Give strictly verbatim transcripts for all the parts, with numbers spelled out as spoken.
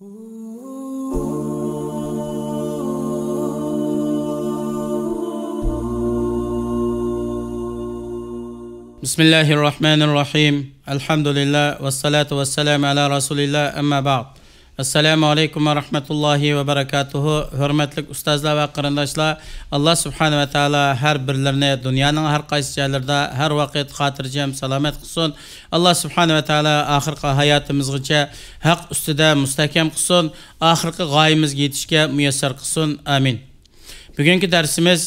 بسم الله الرحمن الرحيم. الحمد لله والصلاة والسلام على رسول الله، أما بعد. ئەسسالامۇ ئەلەيكۇم ۋە رەھمەتۇللاھى ۋە بەرەكاتۇھۇ. ھۆرمەتلىك ئۇستازلار ۋە قېرىنداشلار، ئاللا سۇبھانە ۋە تائالا ھەر بىرلىرىنى دۇنيانىڭ ھەر قايسى جايلىرىدا ھەر ۋاقىت خاتىرجەم، سالامەت قىلسۇن. ئاللا سۇبھانە ۋە تائالا ئاخىرقى ھاياتىمىزغىچە ھەق ئۈستىدە مۇستەھكەم قىلسۇن، ئاخىرقى غايىمىزگە يېتىشكە مۇيەسسەر قىلسۇن. ئامىن. بۈگۈنكى دەرسىمىز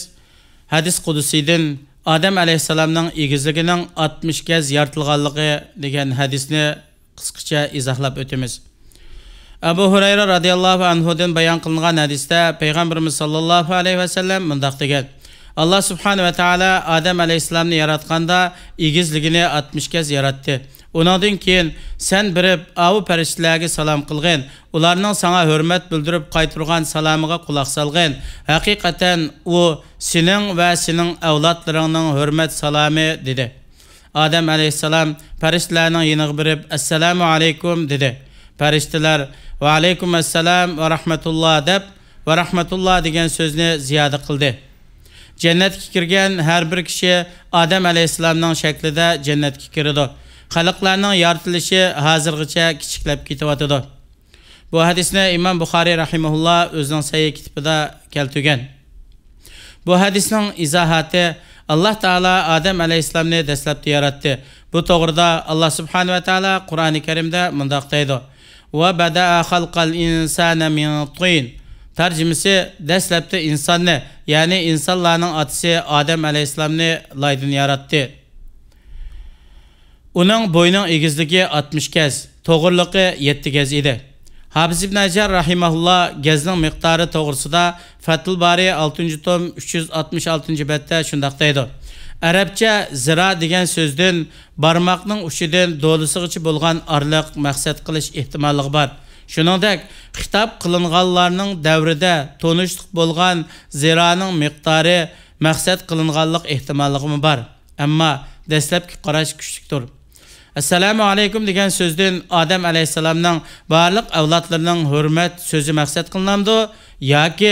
ھەدىس قۇدسىيدىن، ئادەم ئەلەيھىسسالامنىڭ ئېگىزلىكىنىڭ ئاتمىش گەز يارتىلغانلىقى دېگەن ھەدىسنى قىسقىچە ئىزاھلاپ ئۆتىمىز. ئەبۇ ھۇرەيرە رازىياللاھۇ ئەنھۇدىن بايان قىلىنغان ھەدىستە پەيغەمبىرىمىز ساللاللاھۇ ئەلەيھى ۋەسەللەم مۇنداق دېگەن: ئاللا سۇبھانە ۋە تائالا ئادەم ئەلەيھىسسالامنى ياراتقاندا ئېگىزلىكىنى ئاتمىش گەز ياراتتى. ئۇنىڭدىن كېيىن، سەن بېرىپ ئاۋۇ پەرىشتىلەرگە سالام قىلغىن، ئۇلارنىڭ ساڭا ھۆرمەت بىلدۈرۈپ قايتۇرغان سالامىغا قۇلاق سالغىن. ھەقىقەتەن ئۇ سېنىڭ ۋە سېنىڭ ئەۋلادلىرىڭنىڭ ھۆرمەت سالامى، دېدى. ئادەم ئەلەيھىسسالام پەرىشتىلەرنىڭ يېنىغا بېرىپ، ئەسسالامۇ ئەلەيكۇم، دېدى. پەرىشتىلەر، ۋەئەلەيكۇم ئەسسالام ۋە رەھمەتۇللا، دەپ، ۋە رەھمەتۇللا دېگەن سۆزنى زىيادە قىلدى. جەننەتكە كىرگەن ھەر بىر كىشى ئادەم ئەلەيھىسسالامنىڭ شەكلىدە جەننەتكە كىرىدۇ. خەلقلەرنىڭ يارىتىلىشى ھازىرغىچە كىچىكلەپ كېتىۋاتىدۇ. بۇ ھەدىسنى ئىمام بۇخارىي رەھىمەھۇللا ئۆزىنىڭ سەھىھ كىتابىدا كەلتۈرگەن. بۇ ھەدىسنىڭ ئىزاھاتى، ئاللا تائالا ئادەم ئەلەيھىسسالامنى دەسلەپتە ياراتتى. بۇ توغرىدا ئاللا سۇبھانە ۋە تائالا قۇرئانى كەرىمدە مۇنداق دەيدۇ: «ۋە بەدەئە خەلقەل ئىنسانە مىن تىن.» تەرجىمىسى، دەسلەپتە ئىنساننى، يەنى ئىنسانلارنىڭ ئاتىسى ئادەم ئەلەيھىسسالامنى لايدىن ياراتتى. ئۇنىڭ بويىنىڭ ئېگىزلىكى ئاتمىش گەز، توغرىلىقى يەتتە گەز ئىدى. ھاپىز ئىبن ھەجەر رەھىمەھۇللا گەزنىڭ مىقدارى توغرىسىدا فەتھۇل بارى ئالتىنچى توم ئۈچ يۈز ئاتمىش ئالتىنچى بەتتە شۇنداق دەيدۇ: ئەرەبچە زىرا دېگەن سۆزدىن بارماقنىڭ ئۇچىدىن دولىسىغىچە بولغان ئارىلىق مەقسەت قىلىش ئېھتىماللىقى بار. شۇنىڭدەك، خىتاب قىلىنغانلارنىڭ دەۋرىدە تونۇشلۇق بولغان زىرانىڭ مىقدارى مەقسەت قىلىنغانلىق ئېھتىماللىقىمۇ بار. ئەمما دەسلەپكى قاراش كۈچلۈكتۇر. ئەسسالامۇ ئەلەيكۇم دېگەن سۆزدىن ئادەم ئەلەيھىسسالامنىڭ بارلىق ئەۋلادلىرىنىڭ ھۆرمەت سۆزى مەقسەت قىلىنامدۇ ياكى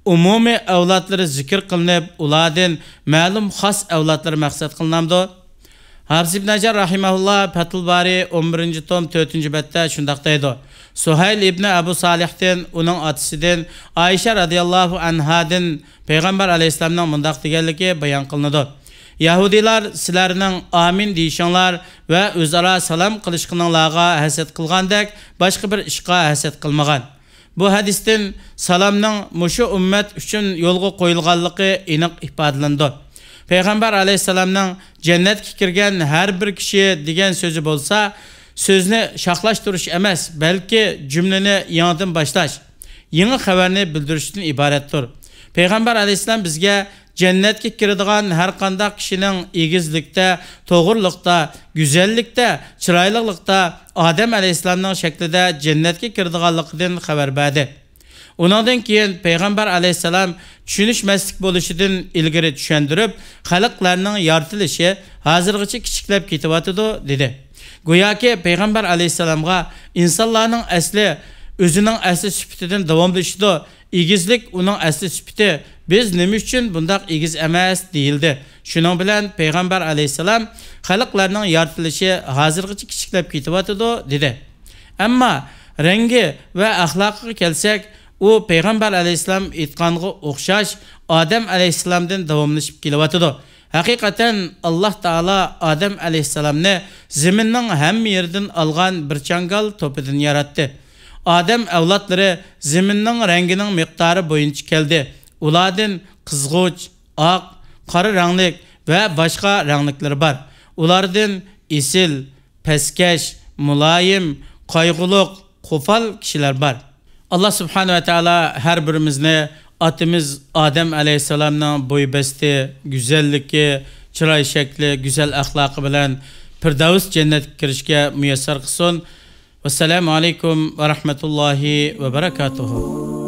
ئومۇمىي ئەۋلادلىرى زىكىر قىلىنىپ، ئۇلاردىن مەلۇم خاس ئەۋلادلىرى مەقسەت قىلىنامدۇ؟ ھاپىز ئىبن ھەجەر رەھىمەھۇللا پەتھۇل بارى ئون بىرىنچى توم تۆتىنچى بەتتە شۇنداق دەيدۇ: سۇھەيل ئىبنى ئەبۇ سالىھتىن، ئۇنىڭ ئاتىسىدىن، ئائىشە رازىياللاھۇ ئەنھادىن پەيغەمبەر ئەلەيھىسسالامنىڭ مۇنداق دېگەنلىكى بايان قىلىنىدۇ: يەھۇدىيلار سىلەرنىڭ ئامىن دېيىشىڭلار ۋە ئۆزئارا سالام قىلىشقىنىڭلارغا ھەسەت قىلغاندەك باشقا بىر ئىشقا ھەسەت قىلمىغان. بۇ ھەدىستىن سالامنىڭ مۇشۇ ئۈممەت ئۈچۈن يولغا قويۇلغانلىقى ئېنىق ئىپادىلىنىدۇ. پەيغەمبەر ئەلەيھىسسالامنىڭ جەننەتكە كىرگەن ھەر بىر كىشى دېگەن سۆزى بولسا، سۆزنى شاخلاشتۇرۇش ئەمەس، بەلكى جۈملىنى يېڭىدىن باشلاش، يېڭى خەۋەرنى بىلدۈرۈشتىن ئىبارەتتۇر. پەيغەمبەر ئەلەيھىسسالام بىزگە جەننەتكە كىرىدىغان ھەر قانداق كىشىنىڭ ئېگىزلىكتە، توغرىلىقتا، گۈزەللىكتە، چىرايلىقلىقتا ئادەم ئەلەيھىسسالامنىڭ شەكلىدە جەننەتكە كىرىدىغانلىقىدىن خەۋەر بەردى. ئۇنىڭدىن كېيىن پەيغەمبەر ئەلەيھىسسالام چۈشىنىشمەسلىك بولۇشىدىن ئىلگىرى چۈشەندۈرۈپ، خەلقلەرنىڭ يارىتىلىشى ھازىرغىچە كىچىكلەپ كېتىۋاتىدۇ، دېدى. گوياكى پەيغەمبەر ئەلەيھىسسالامغا ئىنسانلارنىڭ ئەسلى ئۆزىنىڭ ئەسلى سۈپىتىدىن داۋاملىشىدۇ، ئېگىزلىك ئۇنىڭ ئەسلى سۈپىتى، بىز نېمە ئۈچۈن بۇنداق ئېگىز ئەمەس؟ دېيىلدى. شۇنىڭ بىلەن پەيغەمبەر ئەلەيھىسسالام خەلقلەرنىڭ يارىتىلىشى ھازىرغىچە كىچىكلەپ كېتىۋاتىدۇ، دېدى. ئەمما رەڭگى ۋە ئەخلاقىغا كەلسەك، ئۇ پەيغەمبەر ئەلەيھىسسالام ئېيتقانغا ئوخشاش ئادەم ئەلەيھىسسالامدىن داۋاملىشىپ كېلىۋاتىدۇ. ھەقىقەتەن، ئاللا تائالا ئادەم ئەلەيھىسسالامنى زېمىننىڭ ھەممە يېرىدىن ئالغان بىر چاڭگال توپىدىن ياراتتى. ئادەم ئەۋلادلىرى زېمىننىڭ رەڭگىنىڭ مىقدارى بويىچە كەلدى. ئۇلاردىن قىزغۇچ، ئاق، قارا رەڭلىك ۋە باشقا رەڭلىكلىرى بار. ئۇلاردىن ئېسىل، پەسكەش، مۇلايىم، قايغۇلۇق، قوپال كىشىلەر بار. ئاللا سۇبھانەھۇ ۋە تائالا ھەر بىرىمىزنى ئاتىمىز ئادەم ئەلەيھىسسالامنىڭ بوي بەستى، گۈزەللىكى، چىراي شەكلى، گۈزەل ئەخلاقى بىلەن پىردەۋس جەننەتكە كىرىشكە مۇيەسسەر قىلسۇن. ۋەسسالامۇ ئەلەيكۇم ۋە رەھمەتۇللاھى ۋە بەرەكاتۇھۇ.